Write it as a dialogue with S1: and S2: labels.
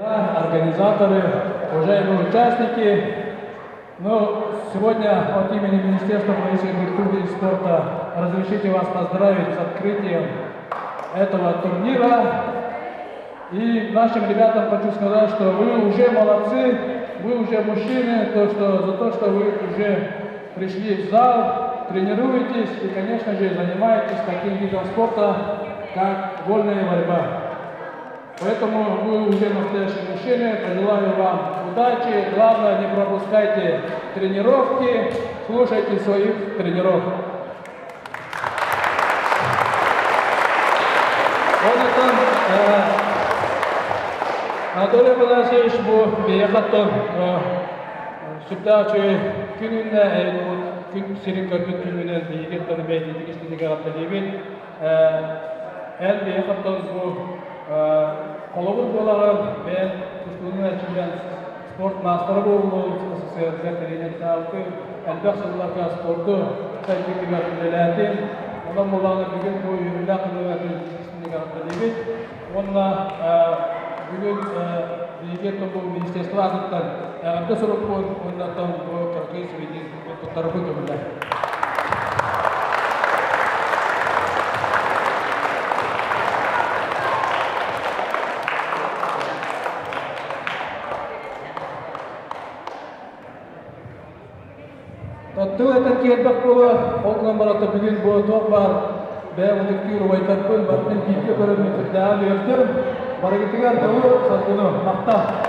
S1: Организаторы, уважаемые участники, ну, сегодня от имени Министерства физической культуры и спорта разрешите вас поздравить с открытием этого турнира. И нашим ребятам хочу сказать, что вы уже молодцы, вы уже мужчины, то, что, за то, что вы уже пришли в зал, тренируетесь и, конечно же, занимаетесь таким видом спорта, как вольная борьба. Поэтому вы уже настоящие мужчины, пожелаю вам удачи. Главное, не пропускайте тренировки, слушайте своих тренеров. Онтон Анатолий Афанасьевич бу биһиэхэ сүрдээх үчүгэй күн үүннэ, күн сирин көрбүт күнүнэн биһиги бэйэтитик истиник эҕэрдэлиибит. Эн биһиэхэ бу холобур буолаҕын, бэйэн тустуунун эрчиллэн спорт маастара буоллун, СССР-га тренердаабытын, элбэх сылларга спорду сайдыытыгар үлэлээтин. Онон буоллаҕына бүгүн бу үөрүүлээх күнүгэр истиҥник эҕэрдэлиибит. Уонна бүгүн биһиги бу министерство аатыттан эҕэрдэ сурукпун уонна бу кыракый сувенир туттарбын көҥүлэ. Тыл этэр киэрбэх буола, ол гынан баран бүгүн бу туох баар бэйэм ытыктыыр убайдарбын барытын бииргэ көрөммүн сүрдээҕин үөрдүм. Барыгытыгар дьолу, соргуну, махтал!